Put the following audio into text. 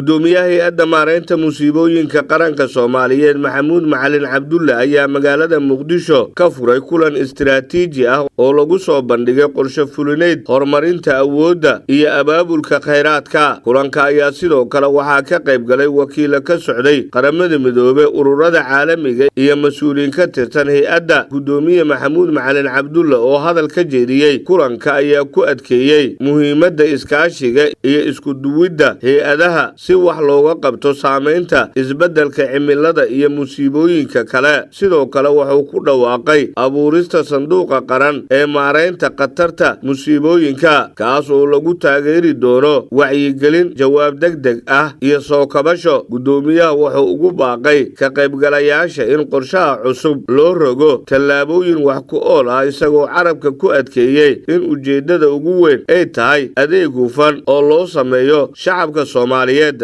Gudoomiyaha Hay-adda Maareynta Musiibooyinka Qaranka Soomaaliyeed, Maxamuud Macalin Cabdulle, ayaa magaalada Muqdisho ka furay kulan istiraatiiji ah oo lagu soo bandhigay qorshe fulineed horumarinta awoodda iyo abaabulka khayraadka. Kulanka ayaa sidoo kale waxaa ka qayb galay wakiilo ka socday Qaramada Midoobey, ururada caalamiga iyo mas-uuliyiin ka tirsan hay-adda. Gudoomiye Maxamuud Macalin Cabdulle oo hadal ka jeediyey kulanka ayaa ku adkeeyey muhiimadda iskaashiga iyo isku duwidda hay-adaha si wax looga qabto saameynta isbeddelka cimilada iyo musiibooyinka kale. Sidoo kale wuxuu ku dhawaaqay abuurista sanduuqa qaran ee maareynta khatarta musiibooyinka, kaas oo lagu taageeri doono wacyigelin, jawaab degdeg ah iyo soo kabasho. Guddoomiyaha wuxuu ugu baaqay ka qaybgalayaasha in qorshaha cusub loo rogo tallaabooyin wax ku ool ah, isagoo carabka ku adkeeyey in ujeeddada ugu weyn ay tahay adeeg hufan oo loo sameeyo shacabka Soomaaliyeed.